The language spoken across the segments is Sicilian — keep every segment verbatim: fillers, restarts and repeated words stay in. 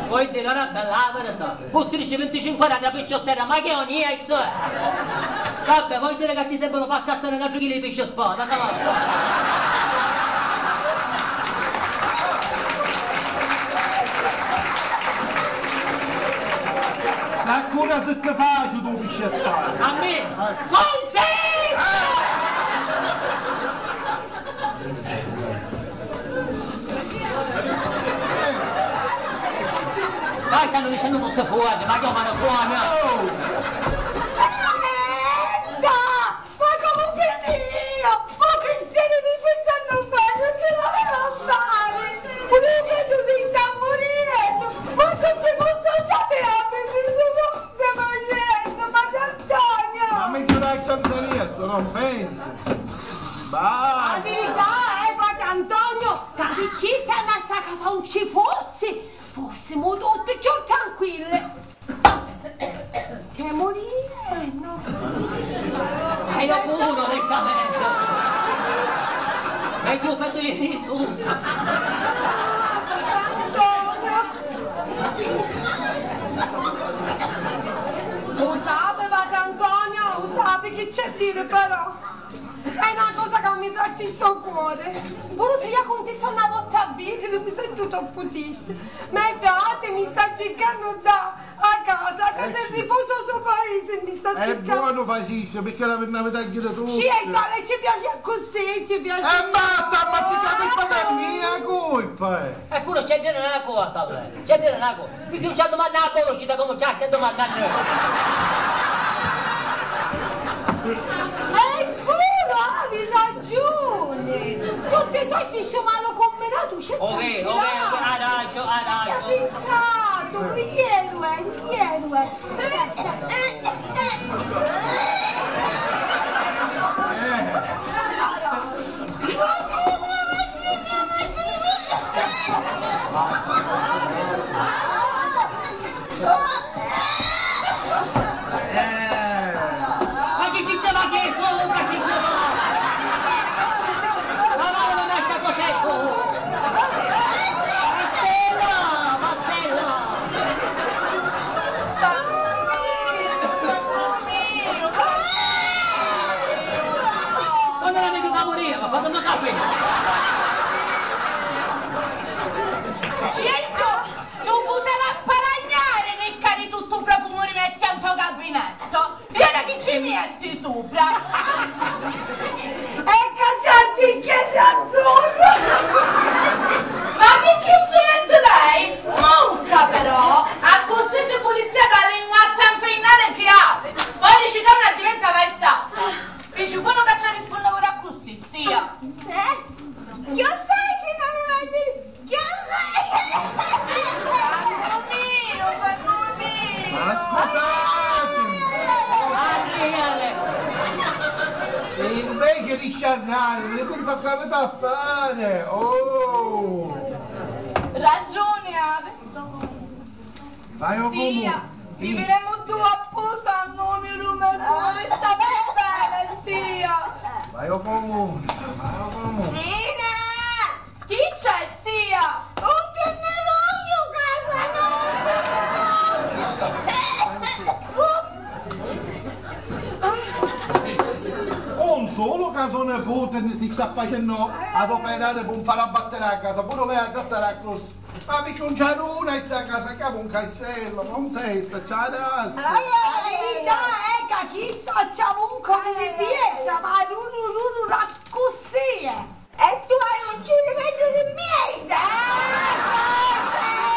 Voi diri una bella verità. Futtrici vinticinque anni a picciottera, ma che è un ex? Vabbè, voi diri ca ci servono p'accattari un altru chili di pisci spada, no? S'accura si ti faci tu pisci spada. A me? Eh. Contessa! Dai, stanno dicendo tutte fuori, ma io vado fuori! Aspetta! Ma comu finìu? Ma Cristiani mi pensa non voglio, ce l'avevo a fare! Uno che tu sei sta morendo! Ma che ci posso già te apri, mi sono sta morendo, ma Antonio! Ma mi giurai Sant'Anietto, non pensi! Basta! La verità è, padre Antonio, ca picchì se a nostra casa non ci fossi, fossimo tutti più tranquilli. Se morì, eh, no. E io pure, onestamente. E io per dire tutto. Antonio. Lo sape, padre Antonio, lo sape chi c'è dire però. È una cosa che mi piace sto cuore. Pure se io contessa una volta a vita, non mi sento troppo triste. Ma i frati mi sta cercando da a casa, a casa è riposo sto paese, mi sta cercando. È buono facisse, perché la vennava a tagliare tutto. Sì, è tale, ci piace così, ci piace. E basta, ma ti capisco che è mia colpa, eh. Eppure c'è dire una cosa, c'è dire una cosa. Picchì ci ha dumannatu a conoscita comu ci stai dumannannu. Eppuru havi ragiuni! Tutti e dui ti stu malu cumminatu, c'è. Ok, ok, ok, hai ragione, hai ragione. C'è pensato, ieri, ieri. Ma chi ti chiama che sono un casino? Ma va, ma lascia cos'è tu? Marcella, Marcella! Quando la vedo da morire, ma quando mi capi? Ciccio, non poteva sparagnare, ricca di tutto un profumo di mezzo a un tuo gabinetto. Vedi chi ci metti sopra. E cacciati che razzone! Ma che cazzo ne sai? Smucca però! A qualsiasi polizia dà l'inguazza infernale che ha! Poi dici che non diventa mai stata! Dici quello che ci risponde pure a così, zia! Eh? Chi lo sai, ci non mi mangi. Fannu mio, fannu mio! Ma scusate! E invece di sciarrare, ve ne fate capitare a fare! Oh! Ragione ave. Ma io comunque... Zia, viviremo due a posa a nome di un mercure, sta bene, zia! Ma io comunque, ma io comunque... Zina! Chi c'è, zia? Un tinnirugghiu ca sono! Un solo ca so nipote si sta facennu adoperari pi un fari abbattiri a casa, puru lei a trattari a crosta. Ma picchì un c'è una in sta casa, ca un castello, ma un testo, c'è... La verità è ca chista c'ha un comu di pietra, ma ruru ruru raccussì è. E tu hai un ciriveddu di mierda!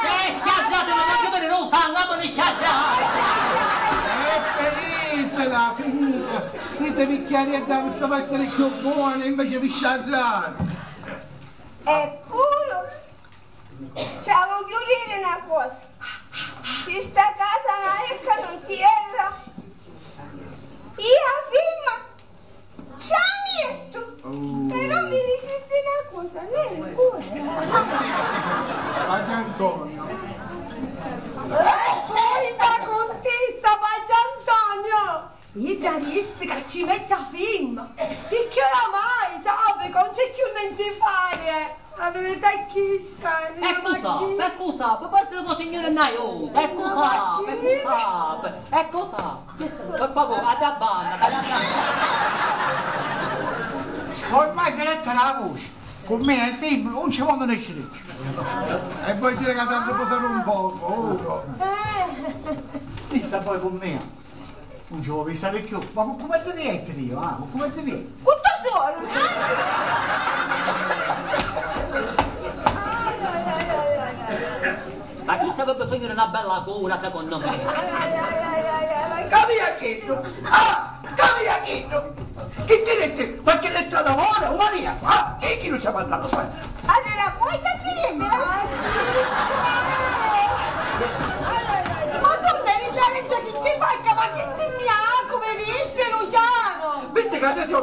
Eh, sciarrate, ma non sapete, non sa, non mi sciarrate! E finitela, finita! Site vicchiariedda, non sapete essere più buone, invece vi sciarrate! Eppuru, ci voglio dire una cosa, si sta casa non è che non ti era, io firma Cianiettu! Oh. Però mi dicesti una cosa, lei pure. Padre Antonio. Poi da contista, Padre Antonio! Io da riessi che ci metta firma, perché oramai, sape, non c'è più niente da fare. La verità E chi sa, e cu sa, e cu sa, pò essiri ca u Signuri nn'aiuta, e cu sa, e cu sa, e cu sa. Poi, poi, poi, a da banna, a da banna. Ormai si letti la vuci, cu mia e fimmini nun ci vonnu nesciri cchiù. E voi diri ca t'ha ripusari un pocu, oh. Chissa poi cu mia nun ci vò pissari cchiù. Ma cu cumu arrivietti iu, ah, cu cumu arrivietti? Cu to suoru, no? Ma chissa avia bisognu di na bella cura, seconnu me. Ca via chiddu! Ah! Ca via chiddu! Chi ti detti? Qualchi lettera d'amore, un maniaco, ah! Chi, chi lu ci ha mandato, sai? Allora, vuoi che ti dica? Ma tu mi interessa chi ci fai, ma chi stai mia, come dice Luciano? Vitti ca ti sio,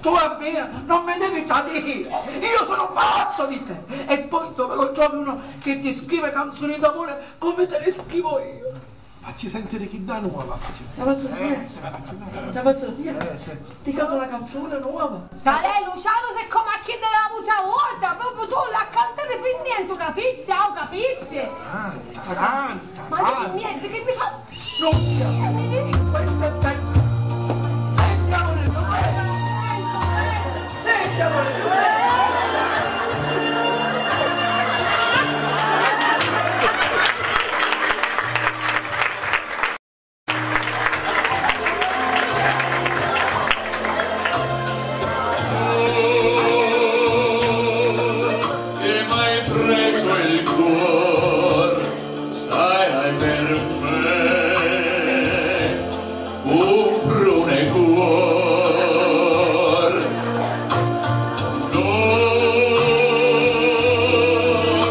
tu a mia non mi devi tradire, io sono pazzo di te. E poi dove lo trovi uno che ti scrive canzoni d'amore come te le scrivo io? Facci sentiri chidda nuova, facci sentiri. La fazzu sì? Eh, sì, facci sentiri. La fazzu sì? Eh, sì. Ti cantu la canzuna nuova. Talè, Luciano, siccomu a chidda è la vuci vuota, propriu tu la cantati pi nienti, u capissi? Ah, u capissi? Canta, canta, canta. Ma di nienti, chi mi fa? Nunzia, questa è bella. Senti, amore mio, senti, amore mio. Che m'hai preso il cuor, sai, hai per me un prune cuor. No,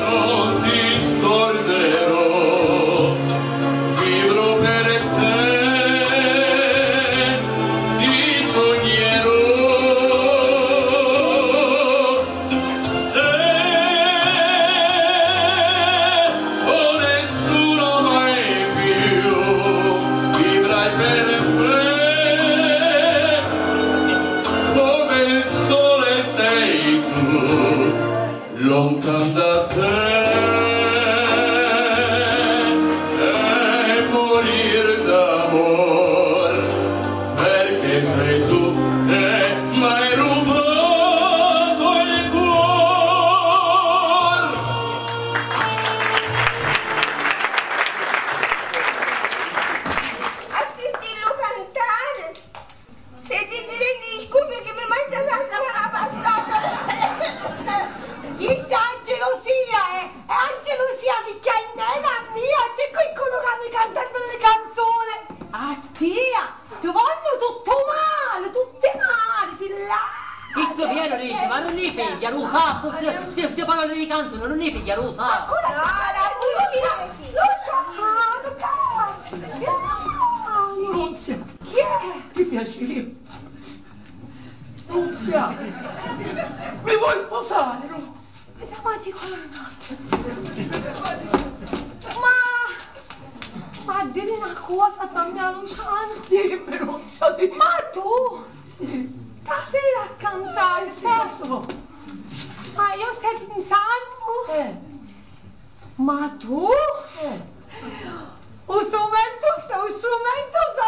non ti scorderò, vivrò per te, ti sognerò. Eh, oh, nessuno mai più vivrai per me, come il sole sei tu, lontan da te, e morir d'amor. Perché sei tu che m'hai rubato il cuor. A sentirlu cantari, sentiti il cucu che mi mangia la settimana passata. Chi sta gelosia, eh? E a gelosia picchia in menu a mia, c'è qualcuno che mi canta le canzoni. A tia! Ti vonnu tuttu mali, tutti mali, si là! Chistu veru dici, ma nun ni figghia, lu saccu, si, si, si parla di canzoni, nun ni figghia, lu saccu! Ancora si parla di Lucia, Lucia, Lucia! Nunzia! Chi è? Ti piaci? Nunzia! Mi vuoi sposare, Nunzia? Aspetta, ma ti... Ma, ma diri na cosa, tu a mia, Luciano. Dimmi, Nunzia, dimmi. Ma tu... Sì. Davvero a cantare, sì, certo. Ma io stai pinsannu? Eh. Ma tu? Eh. U strumentu, sta, u strumentu sa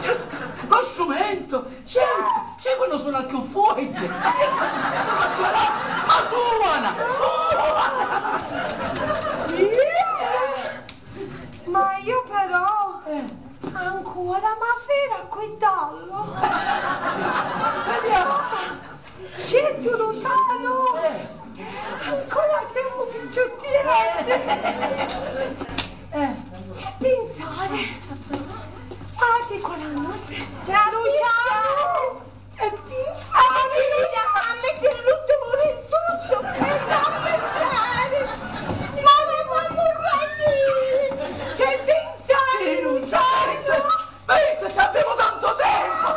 suonari! Lo strumento? Certo, c'è uno suona più forte! Ma suona! Suona! Ma io però... Eh. Ancora, ma vera qui dallo? Vediamo! Senti, Luciano! Eh. Ancora siamo picciottielli! Eh. C'è pensare! Pace con la notte! C'è Luciano! C'è pensare! A mettere l'ultimo rintuzzo! C'è pensare! Ma non voglio quasi! C'è pensare, Luciano! Pensa, ci abbiamo tanto tempo!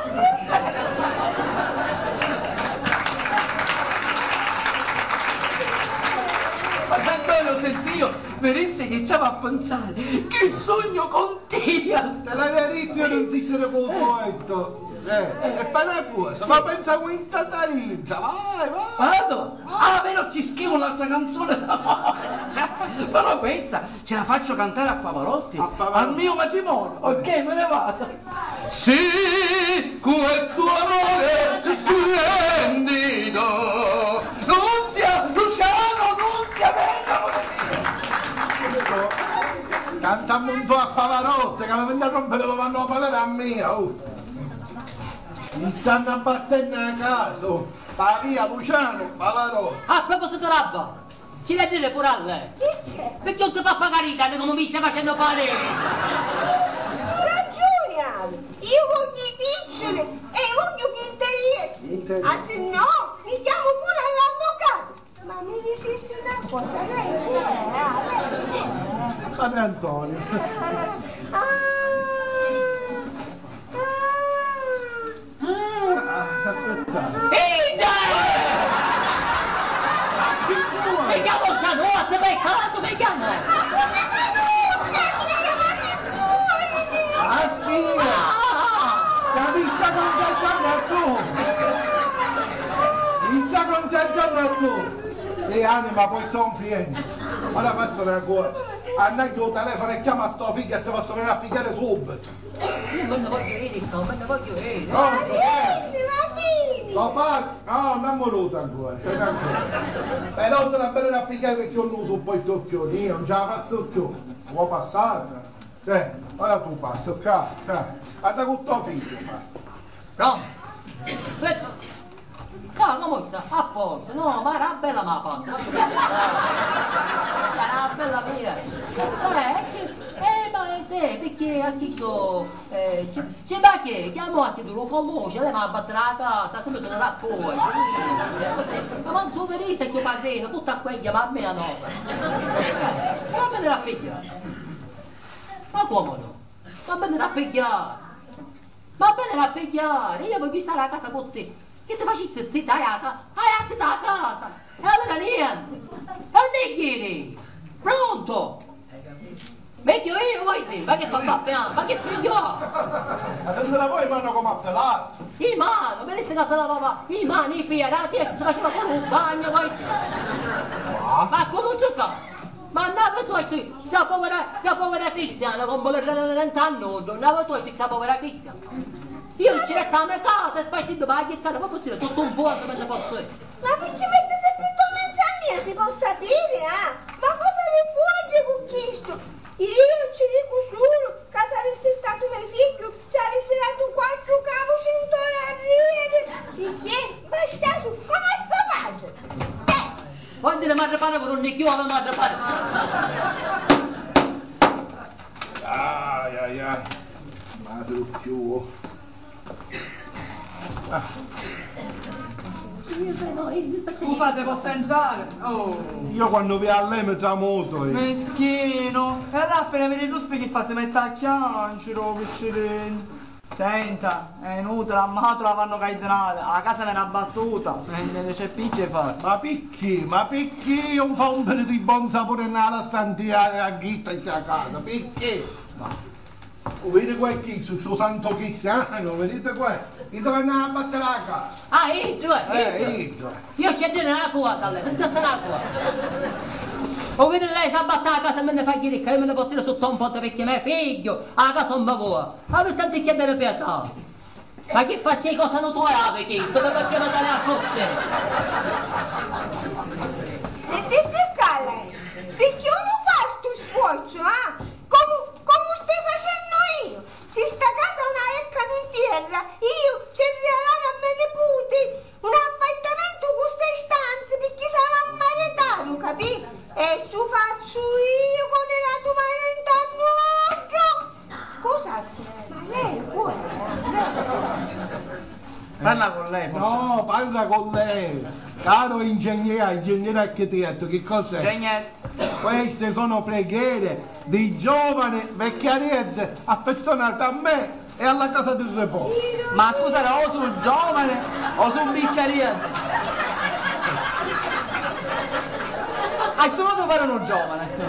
Ma quando lo sentì, mi disse che ci aveva a pensare, che sogno con te! Te l'aveva detto io non si sarebbe poeto! Eh, e fai na cosa, ma pensa cu intatarita, vai, vai. Vado? Ah, vero, ci scrivo un'altra canzone d'amore. Però questa ce la faccio cantare a Pavarotti. A Pavarotti. Al mio matrimonio. Ok, me ne vado. Sì, questo amore splendido. Nunzia, Luciano, Nunzia, venga. Cantammu un po' a Pavarotti, che mi veni a rompere, lo vanno a fare a mia, oh. Mi stannu abbattennu a casu, pa via Lucianu, Pavarò. A proposito d'abba, ci l'ha a dire pure a lei. Chi c'è? Perché non si fa pagare i danni come mi stai facendo fare? Ragione hai, io voglio i piccioli e voglio gli interessi. Interessi. Ah, se no, mi chiamo pure all'avvocato. Ma mi dicisti una cosa, lei chi è? Ah, lei chi è? Padre Antonio. Ah, ah, ah. Ida! Mi chiamo stanotte, per caso mi chiamo? Ma come conosci? Ah, sì! Ah! Capì, sta contagiando a tu! Mi sta contagiando a tu! Sì, anima, poi sto un cliente. Ora faccio una cosa. Andai giù al telefono e chiamo a tua figlia e ti faccio venire a pigliare subito. Io me ne voglio iri, io me ne voglio iri. No, no, no. Papà, no, non è morto ancora, stai tranquillo. Però te la venire a pigliare perché io non lo sopporto più, io non ce la faccio più. Vuoi passare? Sì, ora tu passi, qua, qua. Guarda con tuo figlio, qua. Pronto? Aspetta. No, come sta? A posto. No, ma era bella, ma passa. Ma era bella mia. Eh, eh, ma sì, perché a chi so, eh, ci, ci va che chiamo anche tu, lo conosci, lei va a battere la casa, sempre se ne va fuori. Ma non so, vedi se io parrino, tutto a quella, ma a me no. Eh, va bene la figlia. Ma come no? Va bene la figlia. Ma bene a pigghiari, io vogghiu stari a casa cu ti. Chi ti facissi zita, hai a ca-, hai a zita a casa. E allora niente. E non è ieri. Pronto? Megghiu io, vuoi dire? Ma che fa, fa, ma che figlio? Ma se non la vuoi, mano come appellare? I mano, mi disse che se lavava i mani, i piedi, la testa, si faceva pure un bagno, vuoi dire? Ma conosci qua? Ma andava tu e tu, sta povera, sta povera cristiana, con vuole rentare a nulla, andava tu e tu, sta povera cristiana. Io ci resta a me casa, aspetta, io vado a cercare, ma posso dire, tutto un buono, me ne posso dire. Ma perché metti sempre tu mezzo a mia, si può sapere, ah? Ma cosa ne vuoi con questo? Io ci dico solo che se avessi stato mio figlio, ci avessi dato quattro cavuci intorno al rene, perché basta su, come sto padre. Eh! Vuol dire madre pane con un nicchiuolo, madre pane. Ai, ai, ai. Madre più. Ah. Scusate, posso entrare? Oh. Io quando vedo a lei mi tramuto io. Meschino. E allora appena vedi il ruspo che fa? Si mette a chiangere, oh, picciriddu. Senta, è inutile, a matula fanno cardinale, la casa vene abbattuta. Eh, non c'è più che fare. Ma picchì? Ma picchì non fa un pelo di buon sapore nella stantia e a ghitta in sta casa? Picchì? Ma, o vedi qua chi, su, su santo cristiano, vedete qua? Io devo andare a battere la casa. Ah, iddu, eh, eh, iddu. Iddu. Io c'è dire una cosa a lei, sentisse una cosa. O vedi lei, se batte la casa e me ne fa ricca, io me ne posso dire sotto un ponte perché me figlio, la casa non mi vuole. Ma mi senti che deve pietà? Ma chi facci cosa notoriale chi? Solo perché mi dai a forza? Sentiste qua lei? Perché uno fa sto sforzo, eh? Come, come stai facendo io? Se sta casa una ecca non tierra, io ci regalo a me nipote un appartamento con sei stanze perché se va a maritare, capì? E stu fazzu io con la tua marenta a nuoto. Cosa si? Ma lei vuole? Parla con lei, forse. No, parla con lei. Caro ingegnere, ingegnere architetto, che cos'è? Ingegnere. Queste sono preghiere di giovane vecchiaredda affezionata a me e alla casa di riposo. Ma scusa, o su giovane o su vecchiaredda? Hai solo da fare un giovane, sì.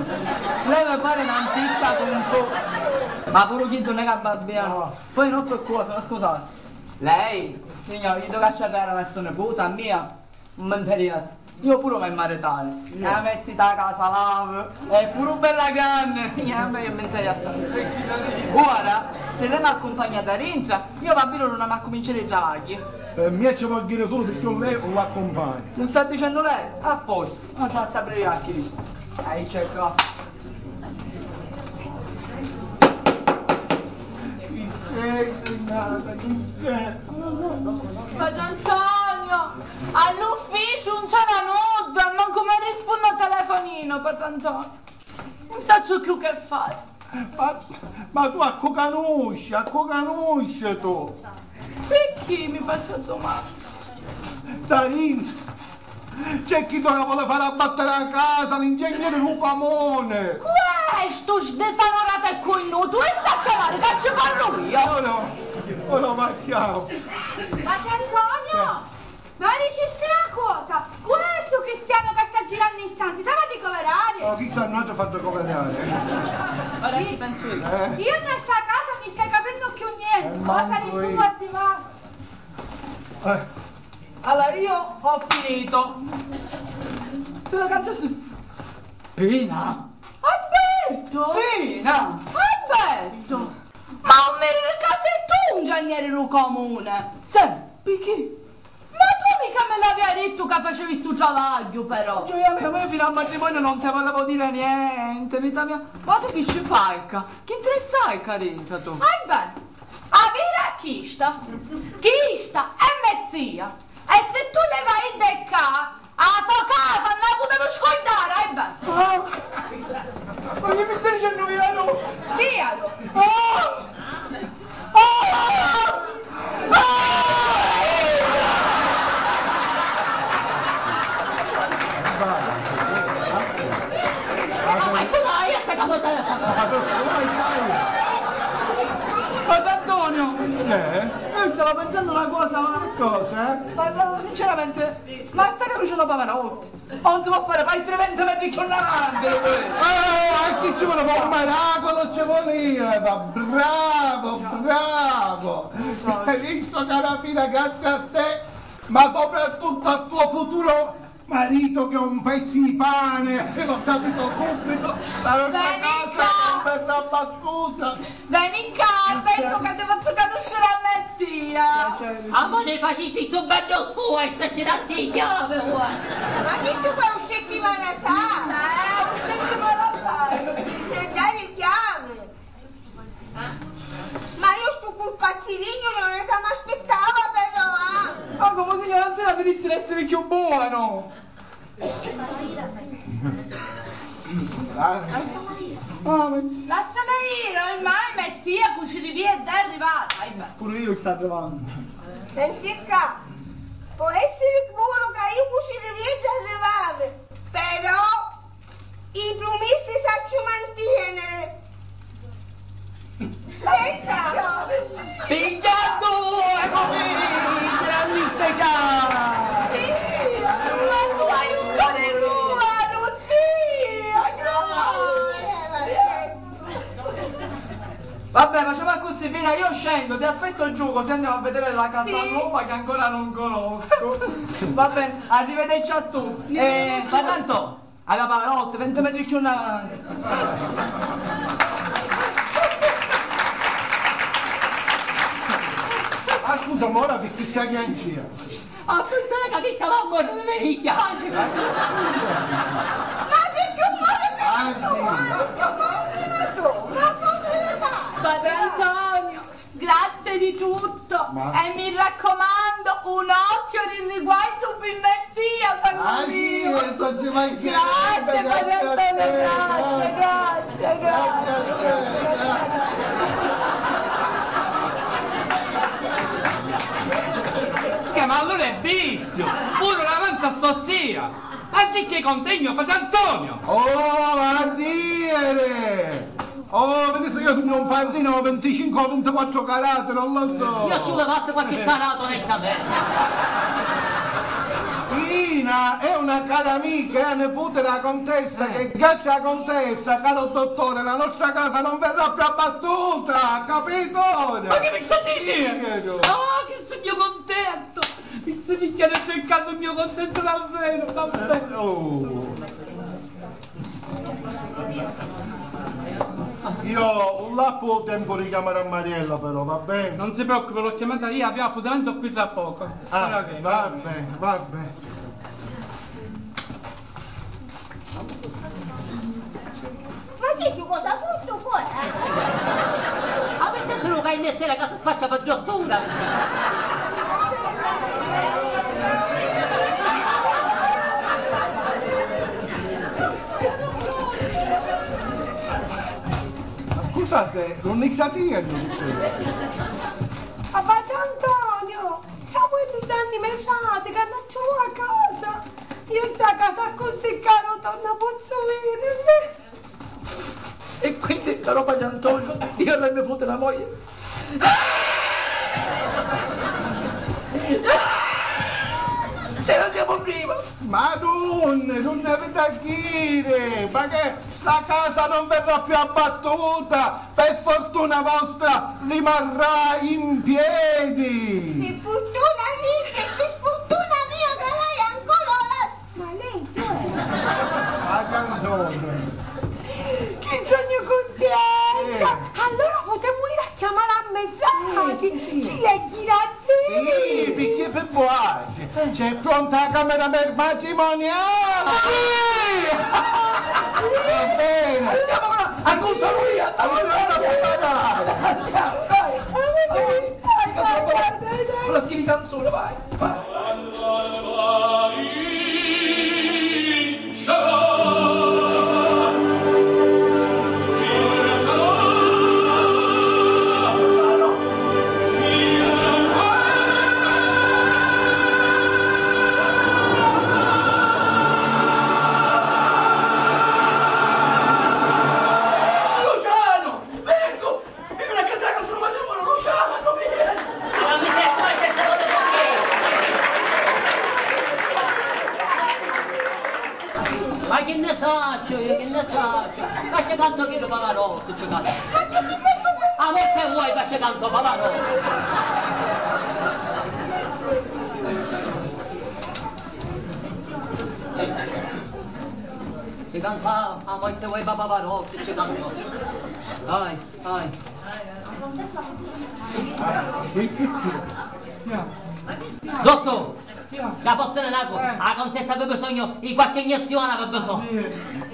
Lei mi pare un'antica con un po'. Ma pure chi non è che va bene. No. Poi non per cosa, ma scusassi. Lei? Signò, iu tocca a ciarrari a so niputa, a mia? Nun m'interessa. Iu puru m'haiu a maritari. E a me zita a casa l'avi. E puru bella granni. E a me m'interessa. Ora, si lei m'accumpagna da dintra, iu va biri ora m'accuminciari i travagghi. E mia ci vò ghiri sulu pirchì lei l'accumpagna. Nun sta dicennu lei? A postu, non ci alza a briglia a Cristo. Ehi, c'è qua. Chi c'è, signora? Chi c'è? Patri Antonio, all'ufficiu non c'era nudda, mancu mi rispunni al telefoninu, Patri Antonio. Non sacciu cchiù che fari. Ma, ma tu a cu canusci, a cu canusci tu? Picchì mi fai sta dumanda? Da dintra c'è chi tora voli fari abbattiri a casa, l'ingegneri lu comuni. Cu è stu sdisanuratu e cunnutu? E sta chiamari ca ci parru io! No, no, no, no, ma chiamo. Ma che Antonio! Ma dicissi na cosa, cu è stu cristianu ca sta girannu i stanzi? S'havi a ricoverari? Oh, chista non ci ha fatto coverare, eh. Ora ci pensu io. Eh? Io nta sta casa non mi stai capennu cchiù nienti, eh, cosa mancu di io. Fumo e di vanu. Eh. Allora, io ho finito. Sono cazzo su. Pina! Alberto! Pina! Alberto! Ma non mi ricordo che sei tu ingegnere del comune! Sì, perché? Ma tu mica mi l'avia dittu ca facevi stu travagghiu, però! Gioia mia, ma io fino al matrimonio non te volevo dire niente, vita mia. Ma tu chi ci fai ccà? Chi interessa hai ccà dintra tu? Hai bene! A viri a chista! Chista è me zia! E si tu ne vai di ccà, a so casa non la putemu scurdari, hai bene! Ah! Ma chi mi stai dicennu, Viaru? Viaru! Ah! Ah! Patri Antonio! Eh? Eh, stavo pensando una cosa, ma... Cosa? Ma no, sinceramente, ma sta caruccia dopo Pavarotti! Non si può fare, fai tre venti metri più in avanti, lui. Oh, e chi ci vuole fare un miracolo, ci voleva, bravo, bravo. Hai visto, carabina, grazie a te, ma soprattutto al tuo futuro marito che è un pezzo di pane, l'ho capito subito, la nostra casa è una bella battuta. Veni ccà, Alberto, ca ti fazzu canusciri a me zia. A ma ne facissi stu beddu sfuerzu e ci dassi i chiavi, uè. Ma chistu qua è un scecchi marasà. Eh, un scecchi marasà. E dai i chiavi. Ma io stu pupazzilinnu non è ca m'aspettava, però, ah. Ma come, signora, non ti la devissi essere più buono? Ah, ma... Lassala iri, ormai me zia Cucirivia è arrivata. Puru io sta arrivannu. Senti ccà, pò essiri puru ca io Cucirivia è arrivata, però i prumissi sacciu mantieniri. Pigghia due, capì? Grandi secà! Sì, ma tu hai un core tuo, Lucia! Vabbè, facciamo così, Pina, io scendo, ti aspetto giù, così andiamo a vedere la casa nuova che ancora non conosco. Va bene, arrivederci a tutti. Eh, ma tanto Alla Pavarotti, venti metri più in avanti. Ah, scusa, ma ora perché stai in cia? Ah, pensare che chi stava a morire mi dispiace. Ma che più muore prima tu, ma che più muore prima tu, ma come ne fai? Padre Antonio, grazie di tutto. Ma e mi raccomando, un occhio di riguardo per me zia, sangue mio. Grazie, grazie, grazie, grazie, grazie. Grazie a te, grazie. Che, ma allora è vizio! Pure la panza a so zia! Ma chi che contegno, Patri Antonio! Oh, a dire! Oh, vedi se io sono un padrino venticinque o ventiquattro carati, non lo so. Io ci vuole fare qualche carato, lei sa bene. Ina è una cara amica, è a niputi della contessa, eh, che grazie alla contessa, caro dottore, la nostra casa non verrà più abbattuta, capito? Ma chi mi sta dicendo? Sì, vero. Ah, che sugnu contento! Mi si picchia nel caso mio contento davvero, davvero. Oh. Io un lappo ho tempo di chiamare a Mariella, però, va bene? Non si preoccupi, l'ho chiamata io, abbiamo appuntamento qui tra poco. Ah, ora che va bene, va bene. Ma chi su cosa tutto qua? Avesse solo che in mezzo alla casa spaccia per dottura. Scusate, non ne sapete? Papà Antonio, sta quello danni me frate che hanno a casa. Io sta casa così caro, torna pozzo vedere. E quindi, caro padre Antonio, io e la mia fotona moglie ce ne andiamo prima. Madonna, non ne avete a dire, ma che la casa non verrà più abbattuta, per fortuna vostra rimarrà in piedi. Per fortuna niente, per sfortuna mia che lei è ancora là. Ma lei chi è? La canzone. Che sogno contenta! Eh. Allora potremmo ir a chiamare a me frati, sì, sì, sì, ci le ghirate! Sì, perché per voi c'è pronta la camera per matrimoniale! Sì! Va bene! Andiamo con la, a console mia! Andiamo a preparare! Andiamo, dai! Con la schifo di canzone, vai! Luciano! Vengo! Mi veni a cantare la canzone, ma devo Luciano, mi viene! Ma mi sei poi che secondo te chi è? Ma che ne saccio io, che ne saccio? Ma ci canto chi lo Pavarotti, ci canto. Ma che ti sei tu? Ah, ma che vuoi, ma ci canto Pavarotti. Ci canto, ah, ma che vuoi, Pavarotti, ci canto. Dai. Dottor! Ci la pozzu diri na cosa? Eh. La contessa aveva bisogno di qualche iniezione, aveva bisogno.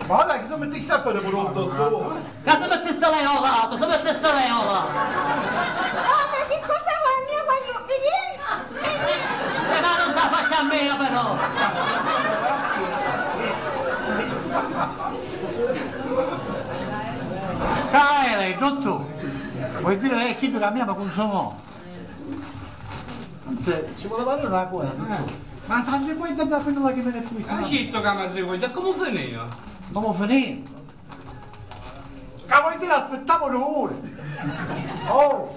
Guarda che tu mi ti stai pure un dottore. Che si mettesse lei ora, tu si mettesse lei ora. Oh, ma che cosa vuoi mio quando mi vieni? Mi vieni? Eh, ma non la faccio a meno però. Caere, dottore, vuoi dire lei chi per la mia ma consumò? Anzi, ci voleva dire una cosa, dottore. Ma San Giovanni è appena la che viene qui. Ah, certo che mi arrivo, e come finì? Come finì? Che vuoi dire, aspettavo due ore. Oh!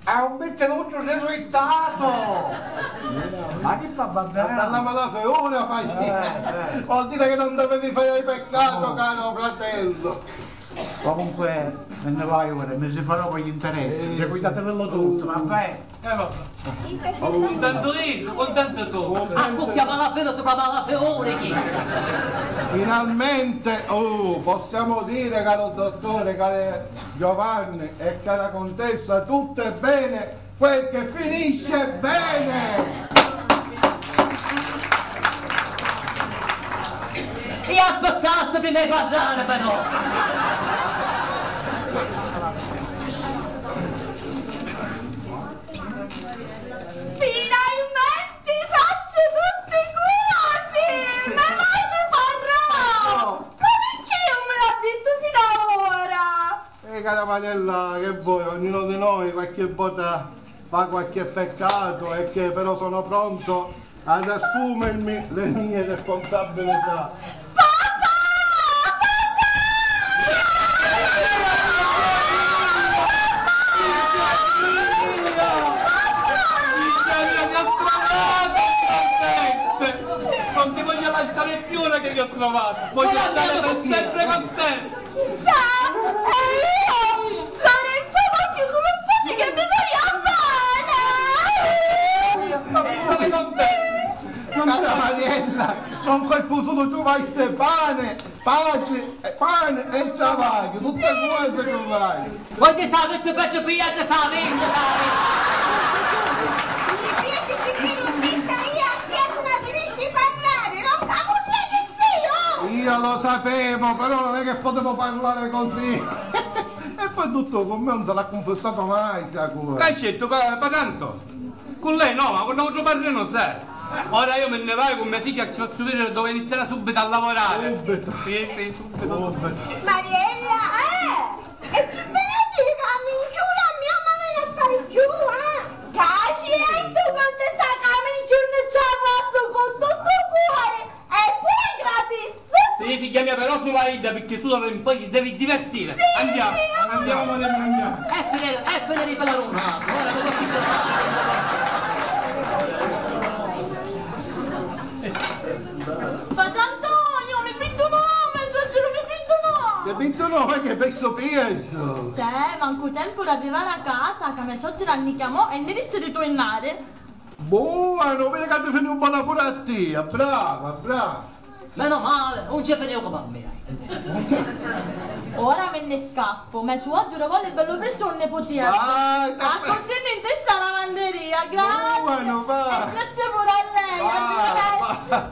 È un pezzo tutto resucitato! Ma che fa, va bene? Parliamo alla figura, fai. Eh, eh. Vuol dire che non dovevi fare peccato, caro fratello. Comunque, me ne vai ora, mi rifarò con gli interessi. Sì, sì. Seguitatevelo tutto, va bene? Eh, va bene. Contento io, contento tu. A cucchia malafede, si fa malafede, chi? Finalmente, oh, possiamo dire, caro dottore, caro Giovanni e cara contessa, tutto è bene quel che finisce bene! E aspettassi prima di parlare, però! Finalmente sacciu tutti cosi! Me facciu parrà! Ma picchì non me l'ha dittu fino a ora? Eh, cara Mariella, che vuoi? Ognuno di noi qualche volta fa qualche peccato e che però sono pronto ad assumermi le mie responsabilità. Papà! Papà! Papà! Non ti voglio lasciare più ora che vi ho trovato. Voglio stare per sempre con te. Sa, e io, Lorenzo, voglio come faccio che ti voglio bene. Stare con te. Cara Mariella, un colpu sulu ci vai se pane. Paci, eh, pani e travagghiu, tutti e due se travagghiu. Voi ti sapete perché pigliate sta vita, sapete? Mi piace che ti non senta io, sia una finisci parlare, non capo che sei io! Io lo sapevo, però non è che potevo parlare così. E poi tutto con me non se l'ha confessato mai, sta cosa. Che hai scelto, pa-, pa tanto? Cu lei no, ma cu n'autru parrinu sì. Ora io mi nni vaiu cu me figghia, ci fazzu vidiri dove inizierà subito a lavorare. Subito. Sì, sì, subito. Subito. Mariella! Eh! E chi ti veni a diri ca a minciuna a mia mi veni a fari cchiù, eh? Caci, e tu quantu sta ca a minciuna ci la fazzu cu tuttu u cuori! E pure gratis! Sì, figghia mia, però sulu a idda, picchì tu d'ora in poi ti devi divertire. Sì, andiamo, sì, andiamo, andiamo, andiamo. E finire, e finire per la luna. Ora non ci sarà. Padre Antonio, mi piddunò, me suocero mi piddunò. Ti piddunò, ma che peso piesu? Sì, mancu tempu d'arrivare a casa, ca me suocera nni chiamò e nni dissi di tuinnare. Buono, vidi ca ti fini bona pure a tia, brava, brava. Meno male, non ci finiu come a me. Ora mi ne scappo, me suocero vuole bello presto un nipotiello. Vai, ah, così mi interessa la lavanderia, grazie. Buono, va. E grazie pure a lei, va, arrivederci. Va.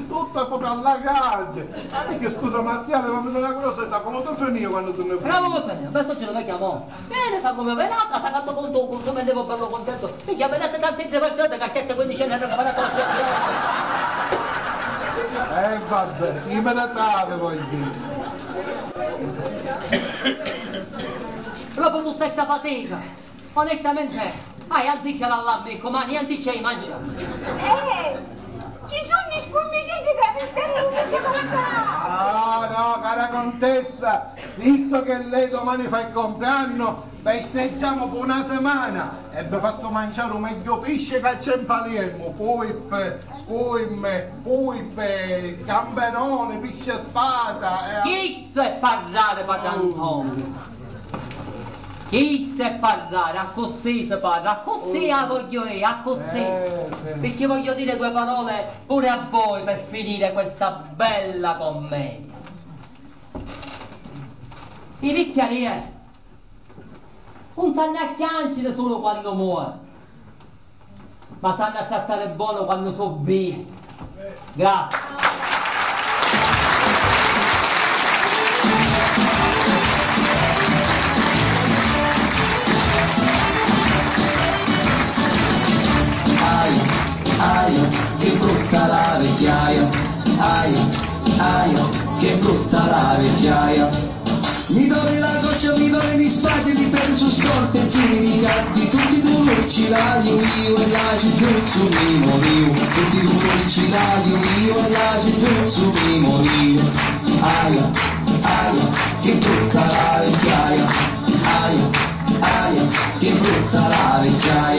Tutto proprio alla grande. Ma perché scusa Mattia, levami una cosa, come ti finiu quando tu ne fai? Bravo, come fai? Adesso ce lo vediamo. Bene, sa come veni, attaccato con tu, con tu, me devo bello contento. Minchia, vedete tanti diversi, che sette quindici anni che vado a conoscere. Eh, vabbè, io me ne tave, voglio dire. Proprio tutta sta fatica. Onestamente, hai anticchia l'allammico, ma niente c'è mangia. Eh, ci sono i scummici che si stanno un mese passando. No, no, cara contessa, visto che lei domani fa il compleanno, festeggiamo per una settimana e vi faccio mangiare un meglio pesce che c'è in Palermo, puipe, scuimme, puipe, gamberone, pesce spada. Eh. Chi se parlare, padre Antonio? Chi se parlare, accussì se parla, accussì la voglio io, accussì. Eh, sì. Perché voglio dire due parole pure a voi per finire questa bella commedia. I vicchiarie non sanno a chiancere solo quando muore, ma sanno a trattare buono quando so vivi. Grazie. Aia, aia, che brutta la vecchiaia. Aia, aia, che brutta la vecchiaia. Mi doli la coscia, mi doli li spati, li pedi su storti e chini di gatti, tutti i duluri ci l'haiu iu e l'acidduzzu mi moriu, tutti i duluri ci l'haiu iu e l'acidduzzu mi moriu. Aia, aia, che brutta la vecchiaia, aia, aia, che brutta la vecchiaia.